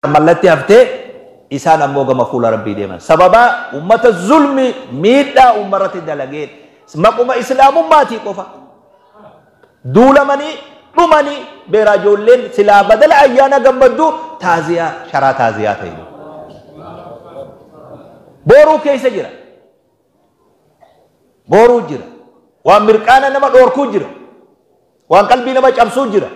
Mallatti haftee isaan ammoo gama fuula Rabbii deeman. Sababaa ummata zulmi miidhaa ummarratti dalageen maquma islaamummaatii qofa duulamanii dhumanii beeraa ijoolleen silaa badala ayyaana gammadduu taaziyaa sharaa taaziyaa ta'e. Booruu keessa jira. Booruu jira. Waan mirqaana nama dhoorkuu jira. Waan qalbii nama cabsuu jira.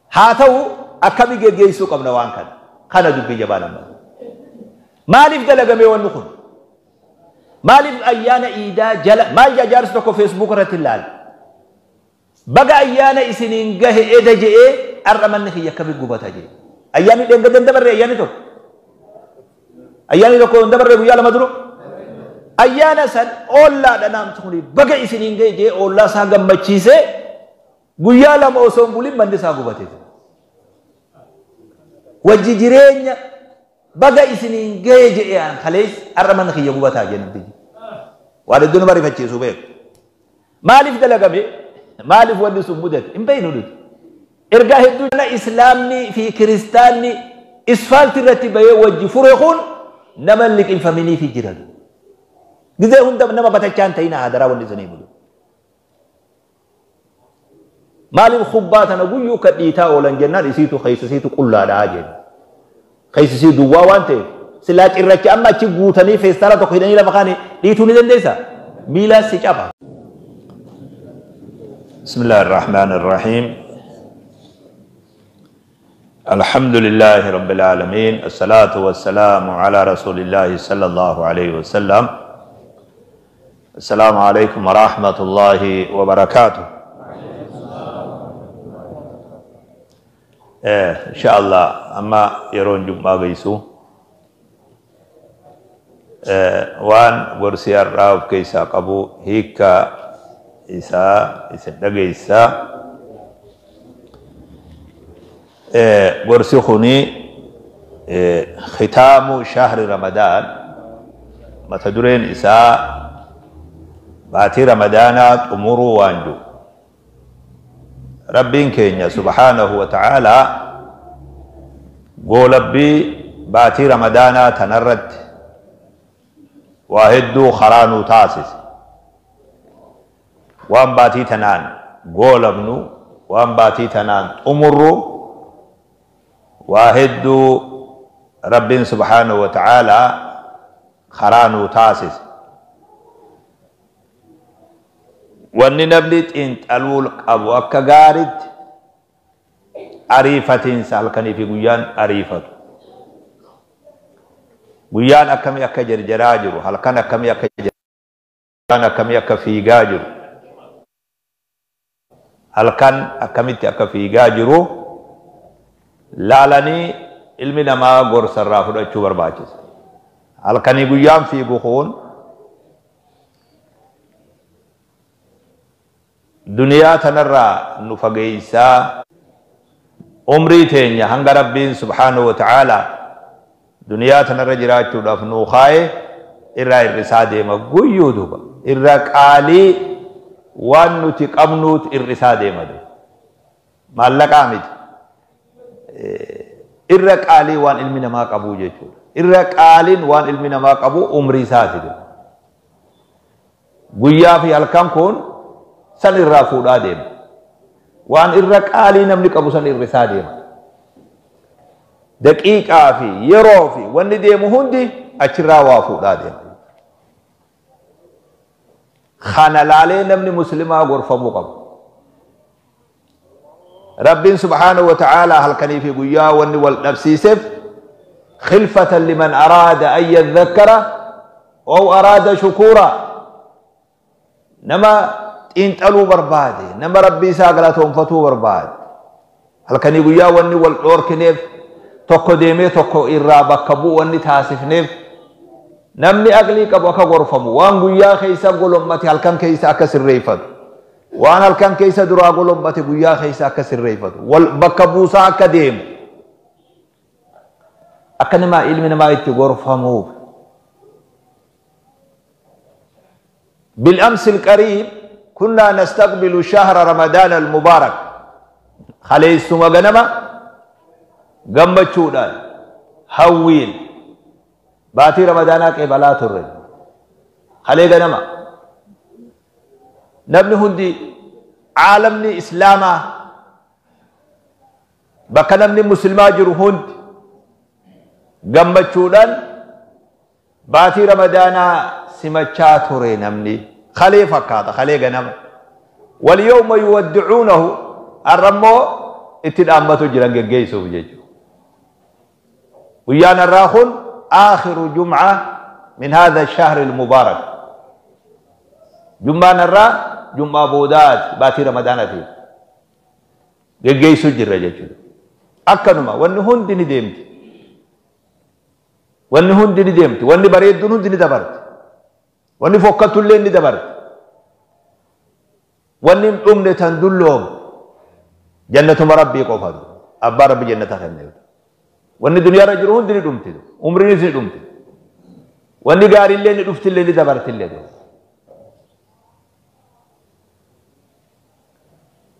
Haa ta'u akkamii geggeessuu qabna waan kana. Kana dubbii jabaa nama. Maaliif dalagamee wanni kun? Maaliif ayyaana iidaa jala maal jaarsi tokko Facebook irratti ilaala. Baga ayyaana isiniin gahe eda je'ee har'a manni kiyya akkamii gubata jee. Ayyaanni dheengadda hin dabarre ayyaanni tokko. Ayyaanni tokko hin dabarre guyyaa lama dura. Ayyaana san ollaadha namti kun baga isiniin gahe jee ollaa isaa gammachiisee guyyaa lama osoo hin bulin manni isaa gubate. Wajji jireenya baga isiniin gahe je'ee an kalees har'a manni kiyya gubataa jee namtichi. Waan hedduu nama rifachiisu beeku. Maaliif dalagame? Maaliif wanni sun mudate? Hin beeknu nuti. Ergaa hedduu islaamni fi kiristaanni isfaalti irratti bahee wajji fure kun nama hin liqimfaminiifi jiran. Gizee hunda nama batachaa hin ta'in hadaraa wanni isinii mudu. Maaliif kubbaa tana guyyuu kan dhiitaa oolan jennaan isiitu keessa isiitu qullaadhaa jenna. Keessa isii duwwaa waan ta'eef silaa cirracha amma achi guutanii feestaala tokko hidhanii lafa kaanii dhiituu ni dandeessaa? Miilaan si caba. بسم الله الرحمن الرحيم. الحمد لله رب العالمين، الصلاة والسلام على رسول الله صلى الله عليه وسلم. السلام عليكم ورحمة الله وبركاته. إن شاء الله أما يرون جمعة بيسو وان ورسي الراو كيسا قبو هيكا isaa isin dhageessaa. Gorsi kuni khitaamu shahri Ramadaan, mata dureen isaa baatii Ramadaanaa xumuruu waan jiru. Rabbiin keenya subhaanahu wa ta'aalaa goolabbii baatii Ramadaanaa tanarratti waa hedduu karaa nuu taasise. Waan baatii tanaan goolabnu, waan baatii tanaan xumurru waa hedduu Rabbiin subhaanahu wa ta'aalaa karaa nuu taasise. Wanni namni xiinxaluu qabu akka gaariitti ariifatiinsa halkanii fi guyyaan ariifatu. Guyyaan akkamii akka jarjaraa jiru, halkan akkamii akka jarjaraa, akkamii akka fiigaa jiru. Halkan akkamitti akka fiigaa jiru laalanii ilmi namaa gorsarraa fudhachuu barbaachisa. Halkanii guyyaan fiigu kun duniyaa tanarraa nu fageessaa umrii teenya hanga Rabbiin subhaanahu wa ta'aalaa duniyaa tanarra jiraachuudhaaf nuu kaa'e irraa hir'isaa deema guyyuu duuba irra qaalii waan nuti qabnuut hir'isaa deema duuba. Maallaqaa miti. Irra qaalii waan ilmi namaa qabuu jechuudha. Irra qaaliin waan ilmi namaa qabu umrii isaati duuba. Guyyaa fi halkan kun san irraa fuudhaa deema. Waan irra qaalii namni qabu san hir'isaa deema. Daqiiqaa fi yeroo fi wanni deemu hundi achirraa waa fuudhaa deema. Kana laalee namni muslimaa gorfamuu qabu. Rabbiin subhaanahu wa ta'aalaa halkanii fi guyyaa wanni wal dhabsiiseef khilfatan liman araada an yadhakkara aw araada shukuura. Nama xiinxaluu barbaade, nama Rabbii isaa galatoonfatuu barbaade. Halkanii guyyaa wanni wal dhoorkineef tokko deemee tokko irraa bakka bu'u wanni taasifneef namni aqlii qabu akka gorfamu waan guyyaa keessa golommate halkan keessa akka sirreeffatu, waan halkan keessa duraa golommate guyyaa keessa akka sirreeffatu, wal bakka buusaa akka deemu, akka nama ilmi namaa itti gorfamuuf. بالأمس القريب كنا نستقبل شهر رمضان المبارك. خليس ثم غنما Gammachuudhaan hawwiin baatii Ramadaanaa qeebalaa turre. Kalee ganama namni hundi, caalamni Islaamaa, bakka namni Muslimaa jiru hundi gammachuudhaan baatii Ramadaanaa simachaa ture. Namni kalee fakkaata, kalee ganama. Walyawma yuwaddicuunahu, har'ammoo itti dhaammatu jiran geggeessuuf jechuudha. Guyyaan har'aa kun aakhiru jum'a min haadha shahri mubaarak. Jum'aan har'aa jum'aa boodaati baatii Ramadaanaatiif geggeessuu jirra jechuudha. Akkanuma wanni hundi ni deemti. Wanni hundi ni deemti. Wanni bareedduun hundi ni dabarti. Wanni fokkatullee ni dabarti. Wanni hin dhumne tan dulloomu jannatuma Rabbii qofatu. Abbaa Rabbi jannata kenneef. Wanni duniyaarra jiru hundi ni dhumti. Umriinis ni dhumti. Wanni gaariillee ni dhuftillee ni dabartillee.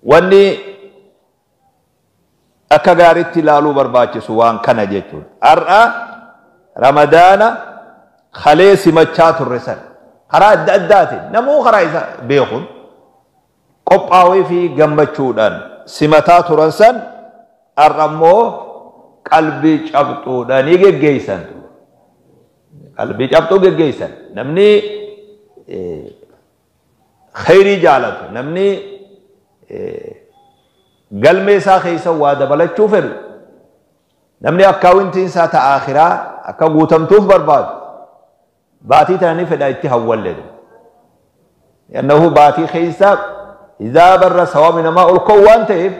Wanni akka gaariitti ilaaluu barbaachisu waan kana jechuudha. Har'a Ramadaana kalee simachaa turre san karaa adda addaatiin namuu karaa isa beekuun qophaa'ee fi gammachuudhaan simataa turan san, har'a immoo qalbii cabxuudhaanii geggeessan. Qalbii cabxuu geggeessan. Namni khayrii jaalatu, namni galmee isaa keessa waa dabalachuu fedhu, namni akkaawintiin isaa ta akhiraa akka guutamtuuf barbaadu, baatii tana ni fedha, itti hawwalle. Annahu baatii keessa hizaabarra sawaabni namaa ol ka'u waan ta'eef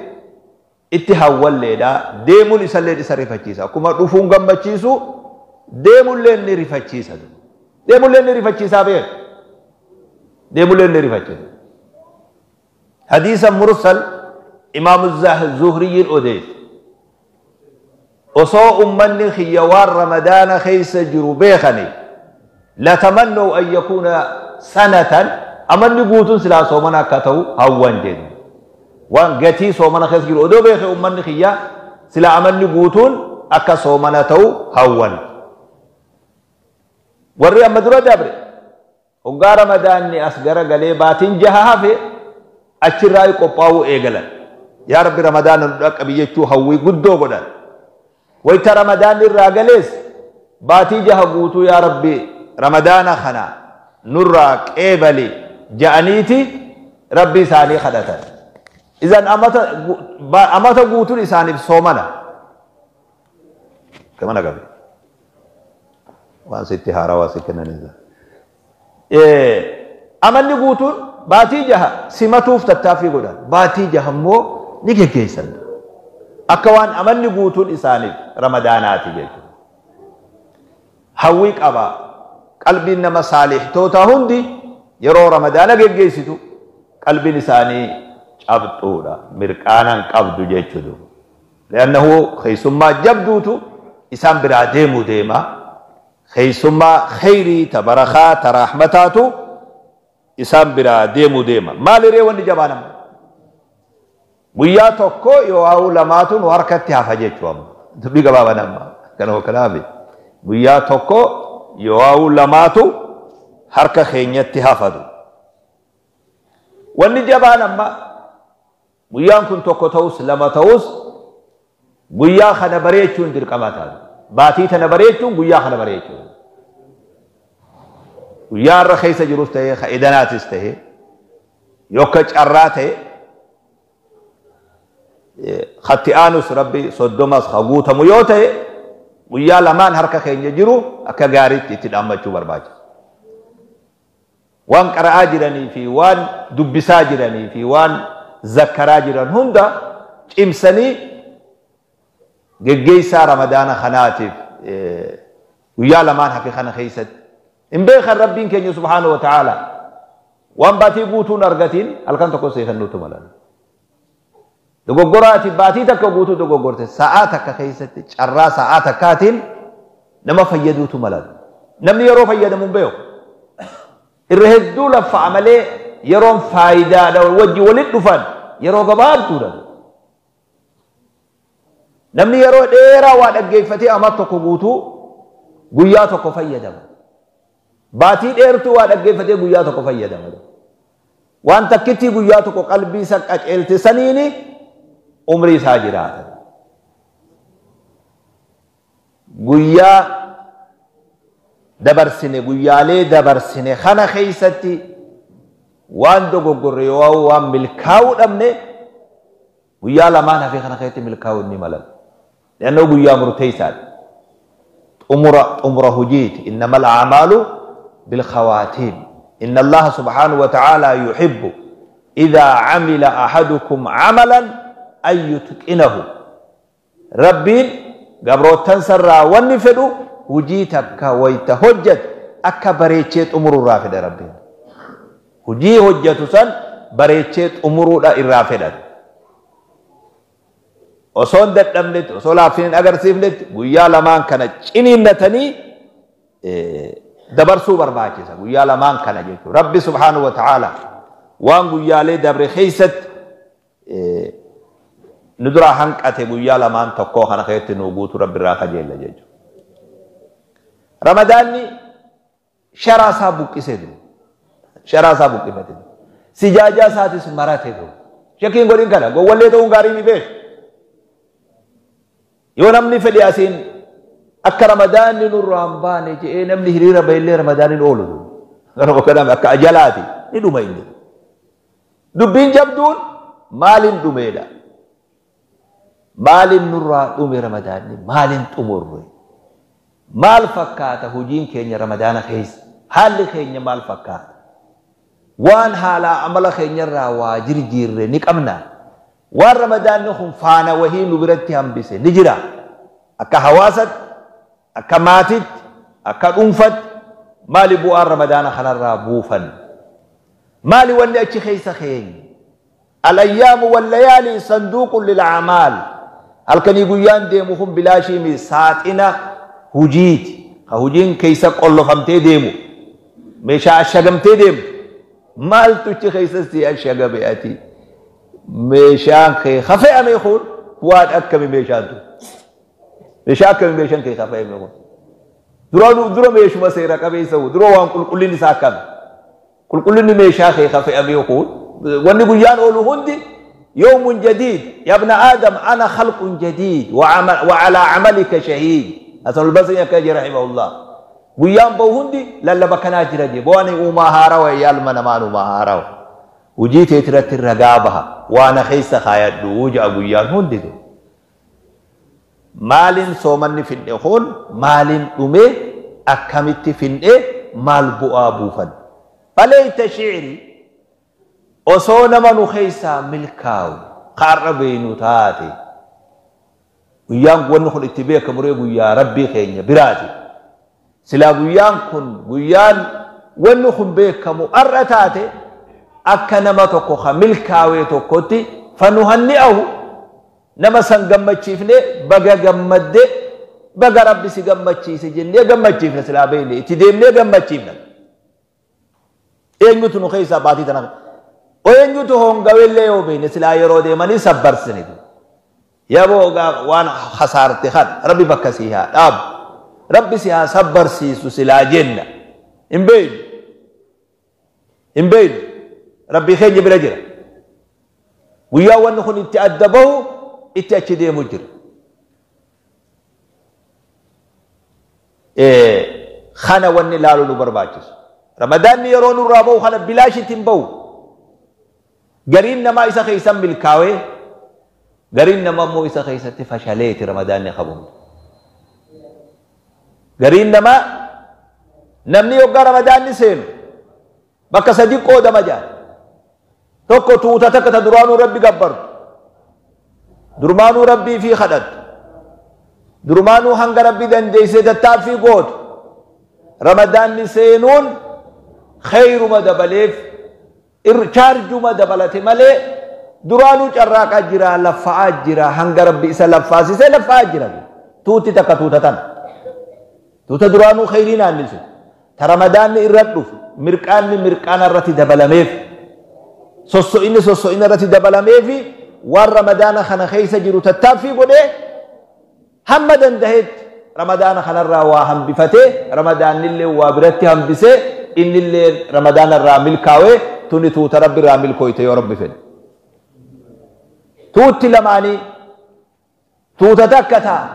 itti hawwalleedha. Deemuun isallee isa rifachiisa. Akkuma dhufuun gammachiisu, deemullee ni rifachiisa. Deemullee ni rifachiisaa beeku. Deemullee ni rifachiisa. Hadiisa mursal Imaamu Zuhriyyiin odeesse. Osoo ummanni kiyya waan Ramadaana keessa jiru beekani, latamannaw an yakuuna sanatan, amanni guutuun silaa soomana akka ta'u hawwan jedhu. Waan gatii soomana keessa jiru odoo beeke ummanni kiyya, silaa amanni guutuun akka soomana ta'u hawwan. Warri amma dura dabre hoggaa Ramadaanni as gara galee baatiin 6 hafe achirraa qophaa'uu eegalan. Yaa Rabbi, Ramadaana nu dhaqqabi jechuu hawwii guddoo godhan. Wayita Ramadaanni irraa galees baatii 6 guutuu yaa Rabbi, Ramadaana kana nurraa qeebali ja'aniiti Rabbi isaanii kadhatan. Izan amata guutuun isaaniif soomana. Kamana qabe. Waan sitti haarawaa si kennanisa. Amanni guutuun baatii 6 simatuuf tattaaffii godhan. Baatii 6 immoo ni geggeessan. Akka waan amanni guutuun isaaniif Ramadaanaati jechuudha. Hawwii qaba. Qalbiin nama saalihtoota hundi yeroo Ramadaana geggeessitu qalbiin isaanii cabxuudha. Mirqaanaan qabdu jechuudha. Li'annahu keessummaa jabduutu isaan biraa deemuu deema. Keessummaa khayrii ta barakaa ta rahmataatu isaan biraa deemuu deema. Maaliree wanni jabaa nama? Guyyaa tokko yoo haa'u lamaatu nu harkatti hafa jechuudha. Dubbii gabaabaa nama. Kanuma kanaaf guyyaa tokko yoo haa'u lamaatu harka keenyatti hafatu. Wanni jabaan amma guyyaan kun tokko ta'us lama ta'us guyyaa kana bareechuun dirqama ta'a. Baatii tana bareechuun guyyaa kana bareechuun. Guyyaa irra keessa jirus ta'ee, ka idanaatis ta'ee, yookaan carraa ta'e, katti aanus Rabbi 30s ka guutamu yoo ta'e, guyyaa lamaan harka keenya jiru akka gaariitti itti dhaammachuu barbaachisa. Waan qara'aa jiranii fi waan dubbisaa jiranii fi waan zakkaraa jiran hunda cimsanii geggeessaa Ramadaana kanaatiif guyyaa lamaan hafe kana keessatti. Hin beekan, Rabbiin keenya subhaanahu wa ta'ala waan baatii guutuun argatiin halkan tokko seekannuutu malan. Dogoggoraati baatii takka guutuu dogoggorte sa'aa takka keessatti carraa sa'aa takkaatiin nama fayyaduutu malan. Namni yeroo fayyadamu hin beeku. Irra hedduu laffa'a malee yeroon faayidaadha wajji walitti dhufan yeroo gabaabduudha. Namni yeroo dheeraa waa dhaggeeffatee ama tokko guutuu guyyaa tokko fayyadama. Baatii dheertuu waa dhaggeeffatee guyyaa tokko fayyadama. Waan takkitti guyyaa tokko qalbii isa qaceelte saniini umrii isaa jiraata. Guyyaa dabarsine, guyyaalee dabarsine kana keessatti waan dogoggorre yoo waan milkaa'uu dhabne, guyyaa lamaan hafee kana keessatti milkaa'uu ni malan. Leannoo guyyaa murteessaadha. Xumura hojiiti. Innamal a'maalu bilkhawaatiim. Inna Allaha subhaanahu wa ta'aalaa yuhibbu idhaa camila ahadukum camalan an yutqinahu. Rabbiin gabroottan sarraa wanni fedhu hujii takka wayta hojjetu akka bareechee xumuruu irraa fedha Rabbiin. Hujii hojjetu san bareechee xumuruudha irraa fedhan. Osoo hin dadhabnetti, osoo laaffin hin agarsiifnetti guyyaa lamaan kana ciniinnatanii dabarsuu barbaachisa. Guyyaa lamaan kana jechuudha. Rabbi subhaanahu wa ta'ala waan guyyaalee dabre keessatti nu duraa hanqate guyyaa lamaan tokkoo kana keessatti nu guutu Rabbi irraa kajeella jechuudha. Ramadaanni sharaa isaa buqqisee jiru. Sharaa isaa buqqifate. Sijaajaa isaatis marate jiru. Shakkiin godhin kana gowwallee ta'uun gaarii ni beeku. Yoo namni fedhe asiin akka Ramadaanni nurraa hin baane jedhee namni hiriira bahillee Ramadaanni oolu. Kanuma kaname akka ajalaati ni dhuma inni. Dubbiin jabduun maaliin dhumeedha? Maaliin nurraa dhume Ramadaanni? Maaliin xumurre? Maal fakkaata hojiin keenya Ramadaana keessa? Haalli keenya maal fakkaata? Waan haalaa amala keenyarraa waa jirjiirre ni qabna. Waan Ramadaanni kun faana wahii nu biratti hambise ni jira. Akka hawaasatti, akka maatitti, akka dhuunfatti maali bu'aan Ramadaana kanarraa buufan? Maali wanni achi keessa keenya? Al-ayyaamu wal-layaali sanduuqun lil-a'maal. Halkanii guyyaan deemu kun bilaashii mi saaxina hujiiti. Ka hujiin keessa qollofamtee deemu. Meeshaa ashagamtee deemu. Maaltu achi keessa si ashagame ati? Meeshaan kee hafe'ame kun waan akkami meeshaan tun? Meeshaa akkami meeshaan kee hafe'ame kun? Dura meeshuma seera qabeessa dura waan qulqullinni isaa akkami? Qulqullinni meeshaa kee hafe'ame kun wanni guyyaan oolu hundi يوم جديد يا ابن آدم أنا خلق جديد وعلى عملك شهيد. حسن البصري يكاجي رحمه الله guyyaan bahu hundi lallaba kanaa jira jee boani uumaa haarawa yaalma namaan uumaa haarawa hojii teetirratti ragaa baha waana keessa kaayadhu ja'a guyyaan hundi. Maaliin soomanni finne kun maaliin dhume akkamitti finne maal bu'aa buufan? Faleeyta shi'ri osoo nama nu keessaa milkaa'u kaarra beeynu taate guyyaan wanni kun itti beekamu ree guyyaa Rabbii keenya biraati. Silaa guyyaan kun guyyaan wanni kun beekamu arra taate akka nama tokko ka milkaawee tokkotti fanuhanni'ahu nama san gammachiifne baga gammadde baga Rabbi si gammachiise jennee gammachiifne silaa beekne itti deemnee gammachiifna. Eenyutu nu keessaa baatii tana eenyutu hongawellee yoo beekne silaa yeroo deemanii sabbarsine. Yaboo waan hasaarte kan Rabbi bakka si haa dhaabu. Rabbi si haa sabbarsiisu silaa jenna. Hin beeknu. Hin beeknu. Rabbi keenya bira jira. Guyyaa wanni kun itti adda bahu itti achi deemu jira. Kana wanni ilaaluu nu barbaachisu. Ramadaanni yeroo nurraa bahu kana bilaashitti hin bahu. Gariin namaa isa keessan milkaa'ee gariin namaa immoo isa keessatti fashaleeti Ramadaanni qabu. Gariin namaa namni yoggaa Ramadaanni seenu bakka sadi qoodama jaa. Tokko tuuta takka ta duraanuu Rabbi gabbartu. Durmaanuu Rabbii fi kadhattu. Durmaanuu hanga Rabbi dandeessee tattaaffii gootu. Ramadaanni seenuun khayruma dabaleef chaarjuma dabalate malee duraanuu carraaqaa jira laffa'aa jira hanga Rabbi isa laffaasisee laffa'aa jira. Tuuti takka tuuta tana. Tuuta duraanuu khayrii naannisu. Ta Ramadaanni irra dhufu mirqaanni mirqaana irratti dabalameef sosso'inni sosso'ina irratti dabalameefi waan Ramadaana kana keessa jiru tattaaffii godhee Hamma dandahetti Ramadaana kanarraa waa hambifatee, Ramadaannillee waa biratti hambisee, innillee Ramadaanarraa milkaawee, tuni tuuta Rabbi irraa milkooyte yoo Rabbi fedhe. Tuutti lamaanii tuuta takka ta'a.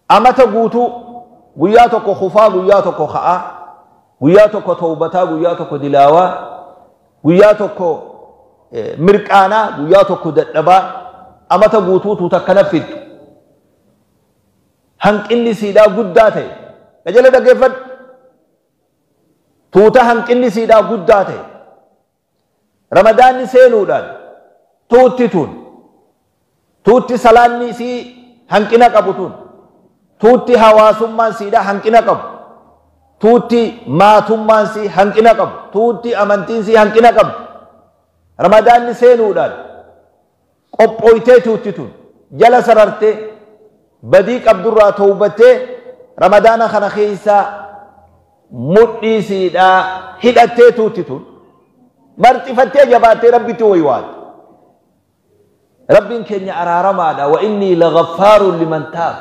Amata guutuu guyyaa tokko kufaa, guyyaa tokko ka'aa, guyyaa tokko tawbataa, guyyaa tokko dilaawaa, guyyaa tokko mirqaanaa, guyyaa tokko dadhabaa, amata guutuu tuuta akkana fiddu. Hanqinni siidhaa guddaa ta'e. Qajala dhaggeeffadhu. Tuuta hanqinni siidhaa guddaa ta'e. Ramadaanni seenuudhaan tuutti tun, tuutti salaanni isii hanqina qabu tun, tuutti hawaasummaan siidhaa hanqina qabu, tuutti maatummaan sii hanqina qabu, tuutti amantiin sii hanqina qabu. Ramadaanni seenuudhaan qophooytee tuutti tun jala sarartee badii qabdurraa tawbattee, Ramadaana kana keessa mudhii siidhaa hidhattee, tuutti tun marxifattee jabaattee Rabbitti waywaatu. Rabbiin keenya araaramaadha. Wa innii lagaffaarun liman taab.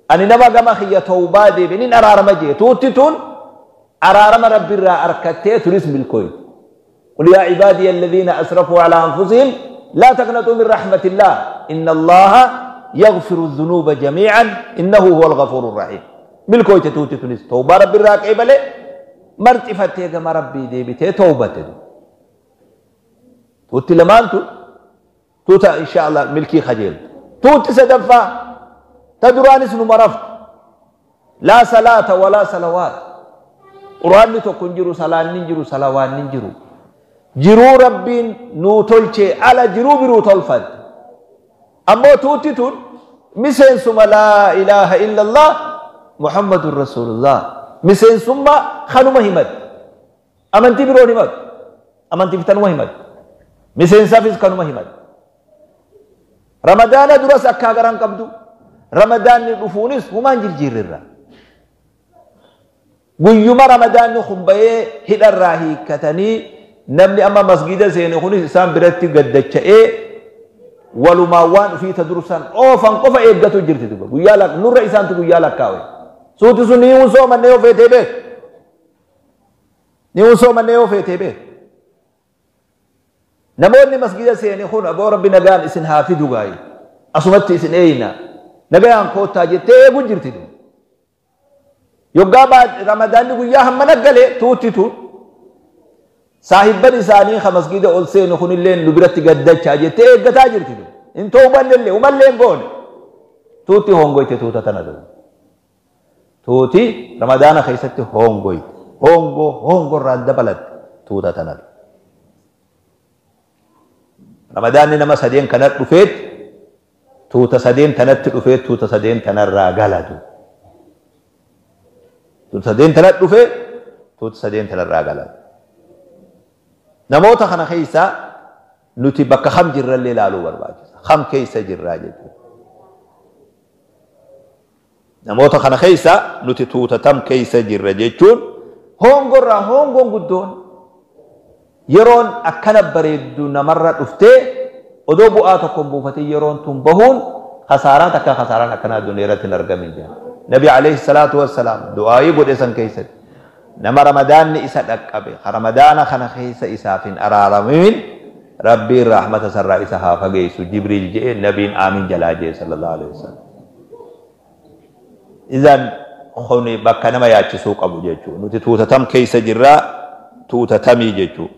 Ani nama gama kiyya tawbaa deebi'in araarama jee. Tuutti tun araarama Rabbiirraa arkattee tunis milkooyte. قل يا عبادي الذين أسرفوا على أنفسهم لا تقنطوا من رحمة الله إن الله يغفر الذنوب جميعا إنه هو الغفور الرحيم. ملكويت توتي تونس توبة ربي الراقبة له مرتفتي كما ربي ديبتي توبة توتي لمانتو توتا إن شاء الله ملكي خجيل. توتي سدفا تدراني سنو مرفت، لا صلاة ولا صلوات، قرآن تو جرو، صلاة ننجرو، صلوات ننجرو، jiruu Rabbiin nuu tolchee ala jiruu biruu tolfatte. Ammoo tuutti tun miseensuma laa ilaaha illallah Muhammadun Rasuulullah, miseensummaa kanuma himatte. Amantii biroon himatu, amantii tanuma himatte, miseensaafis kanuma himatte. Ramadaana duras akka agaraan qabdu, Ramadaanni dhufuunis humaan jirjiirrirra. Guyyuma Ramadaanni kun bahee hidharraa hiikkatanii, namni amma masgida seene kunis isaan biratti gaddacha'ee walumaa waan ufii ta dursan oofan qofa eeggatu jirti duba. Guyyaa nurra isaantu guyyaa lakkaawe. Suuti sun ni hun soomanne yoo feetee beek, ni hun soomanne yoo feetee beek. Namoonni masgida seene kun, aboo Rabbi nagaan isin haa fidu, gaayi asumatti isin eeyna, nagayaan koottaa jettee eegu jirti duba. Yoggaa Ramadaanni guyyaa hamma naggale, tuutti tun saahibban isaanii ka masgida ol seenu kunillee nu biratti gaddachaa jettee eeggataa jirti. Hin toobannellee umallee hin goone. Tuutti hongoyte tuuta tana duba. Tuuti Ramadaana keessatti hongoyte, hongoo hongorraan dabalatte tuuta tana. Ramadaanni nama sadeen kana dhufeet, tuuta sadeen tanatti dhufeet, tuuta sadeen tanarraa galatu. Tuuta sadeen tanatti dhufee, tuuta sadeen tanarraa galatu. Namoota kana keessa nuti bakka kam jirrallee ilaaluu barbaachisa. Kam keessa jirraa jechuudha. Namoota kana keessa nuti tuuta tam keessa jirra jechuun, hongorraa hongoon guddoon yeroon akkana bareeddu namarra dhuftee odoo bu'aa tokko hin buufatin yeroon tun bahuun kasaaraan takka kasaaraan akkanaa addunyaa irratti hin argamin jira. Nabi alayhi salaatu wassalaam du'aayii godhe san keessatti, nama Ramadaanni isa dhaqqabe Ramadaana kana keessa isaaf hin araaramin, Rabbiin rahmata sarraa isa haa fageessu Jibriil je'e. Nabiin aamin jalaa je'e sallallahu alaihi wasallam. Izan kuni bakka nama yaachisuu qabu jechuudha. Nuti tuuta tam keessa jirraa, tuuta tamii jechuudha.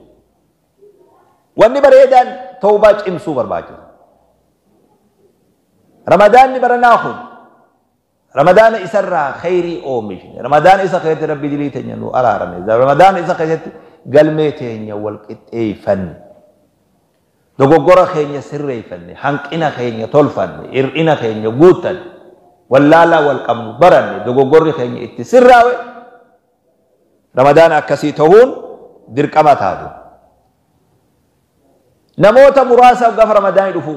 Wanni bareedaan tawbaa cimsuu barbaachisa. Ramadaanni baranaa kun Ramadaana isarraa khayrii oomishne, Ramadaana isa keessatti Rabbi dilii teenya nu araarame, Ramadaana isa keessatti galmee teenya wal qixxeeffanne, dogoggora keenya sirreeffanne, hanqina keenya tolfanne, hir'ina keenya guuttanne, wallaalaa wal qabnu baranne, dogoggorri keenya itti sirraawe, Ramadaana akkasii ta'uun dirqama taatu. Namoota muraasaaf gaafa Ramadaanii dhufu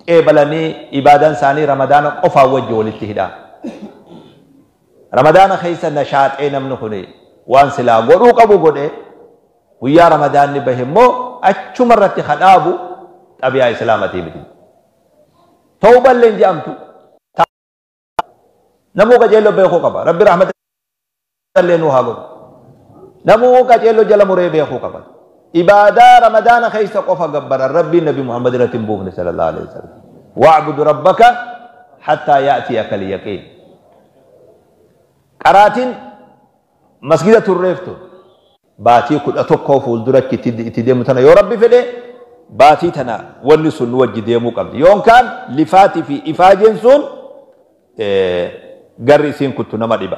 qeebalanii ibaadaan isaanii Ramadaana qofaa wajji walitti hidhaa. Ramadaana keessa nashaaxee namni kun waan silaa godhuu qabu godhe, guyyaa Ramadaanni bahe immoo achuma irratti hadhaabu xabiyaa Islaamatii miti. Tawballee hin je'amtu. Namuu qajeelloo beekuu qaba. Rabbi rahmata illee nuu haa godhu. Namuu qajeelloo jala muree beekuu qaba. Ibaadaa Ramadaana keessa qofa gabbaran Rabbiin Nabi Muhammad irratti hin buufne sallallahu alaihi wasallam. Wa'budu rabbaka hattaa ya'tiyaka al-yaqiin. Qaraatiin masgida turreeftu baatii 11 fuuldura itti deemu tana yoo Rabbi fedhe baatii tana wanni sun nu wajji deemuu qabdi. Yookaan lifaatii fi ifaajeen sun garri isiin kuttu nama dhiba.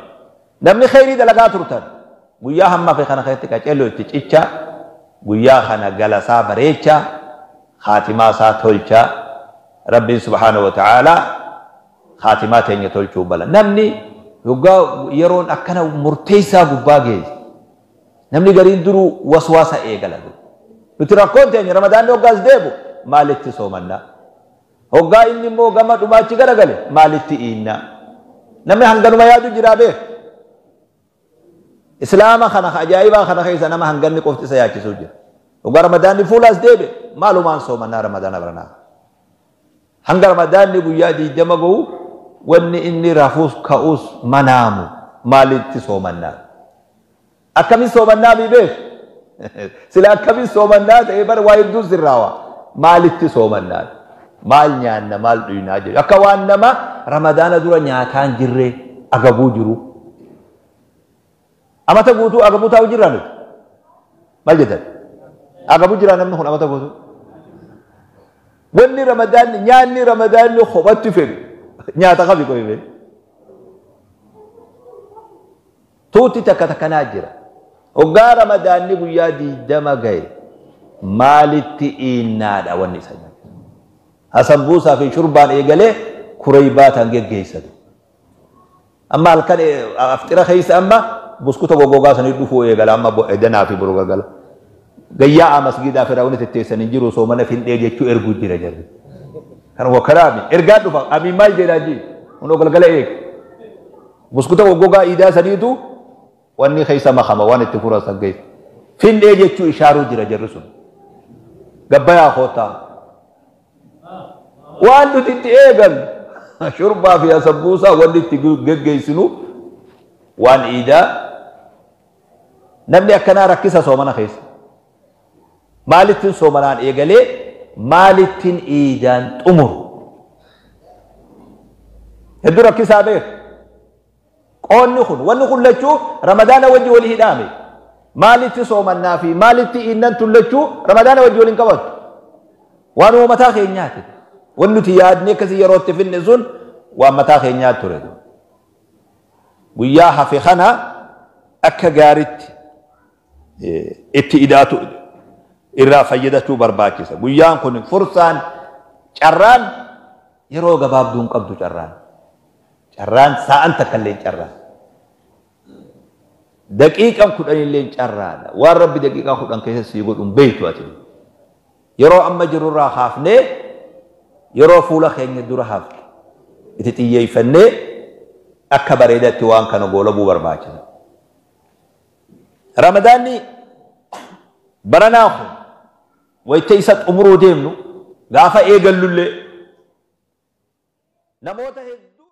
Namni kheyrii dalagaa turtan guyyaa hamma fi kana keessatti qaceelloo itti cicha, guyyaa kana galasaa bareecha, khaatimaa isaa tolcha. Rabbiin subhaanahu wa ta'aalaa khaatimaa teenya tolchuu bala. Namni yoggaa yeroon akkana murteessaa gubbaa geesse namni gariin duruu waswaasa eegala. Nuti rakkoon teenya Ramadaanni hoggaas deebu maalitti soomannaa? Hoggaa inni immoo gama dhumaachi garagale maalitti iinnaa? Namni hanganuma yaadu jiraa beek. Islaama kana ajaa'ibaa kana keessa nama hanganni qofti isa yaachisuu jira. Hoggaa Ramadaanni fuulaas deebe maalumaan soomannaa Ramadaana baranaa? Hanga Ramadaanni guyyaa 20 gahu wanni inni rafuus ka'uus manaamu maalitti soomannaa? Akkamiin soomannaa bii beek? Sila akkamiin soomannaa ta'ee bara waa hedduun sirraawa. Maalitti soomannaa? Maal nyaanna maal dhuynaa jedhu. Akka waan nama Ramadaana dura nyaataan jirree agabuu jiru. Amata guutuu agabuu taa'u jirraa nuti? Maal jettan? Agabuu jiraa namni kun amata guutuu? Wanni Ramadaanni nyaanni Ramadaanni kophatti fedhu nyaata qabi qofi fedhu. Tuuti takka takkanaa jira. Hoggaa Ramadaanni guyyaa 20 gahe maalitti iinnaadha wanni isa nyaata. Hasan buusaa fi shurbaan eegalee kureybaa tan geggeessatu. Amma halkan aftira keessa amma buskuta goggogaa sanii dhufuu eegala amma edanaa fi boru galgala. Gayyaa masgiidaa fi raawwani tetteessan hin jiru soomana findhee jechuu erguu jira jarri. Kan wakkalaami ergaa dhufa amiin maal jedhaa jii kunoo galgala eega. Buskuta goggogaa iidaa saniitu wanni keessa makama waan itti furan san keessa. Findhee jechuu ishaaruu jira jarri sun. Gabbayaa koottaa. Waan nuti itti eegallu shurbaa fi asambuusaa wanni itti geggeessinu waan iidaa. Namni akkanaa rakkisa soomana keessa. Maalittiin soomanaan eegalee maalittiin iidaan xumuru. Hedduu rakkisaa beeku. Qoonni kun wanni kun lachuu Ramadaana wajji walii hidhaame. Maalitti soomannaa fi maalitti iinnan tun lachuu Ramadaana wajji waliin qabattu. Waanuma mataa keenyaati. Wanni nuti yaadnee akkasii yeroo itti finne sun waan mataa keenyaa ture. Guyyaa hafe kana akka gaaritti itti idaatu irraa fayyadachuu barbaachisa. Guyyaan kun fursaan carraan yeroo gabaabduu hin qabdu carraan. Carraan sa'aan takka illee carraan. Daqiiqaan 10 illee carraadha. Waan Rabbi daqiiqaa 10 keessa sii godhu hin beektu ati. Yeroo amma jirurraa kaafnee yeroo fuula keenya dura hafte itti xiyyeeffannee akka bareedatti waan kana goolabuu barbaachisa. Ramadaanni baranaa kun wayita isa xumuruu deemnu gaafa eegallullee namoota hedduu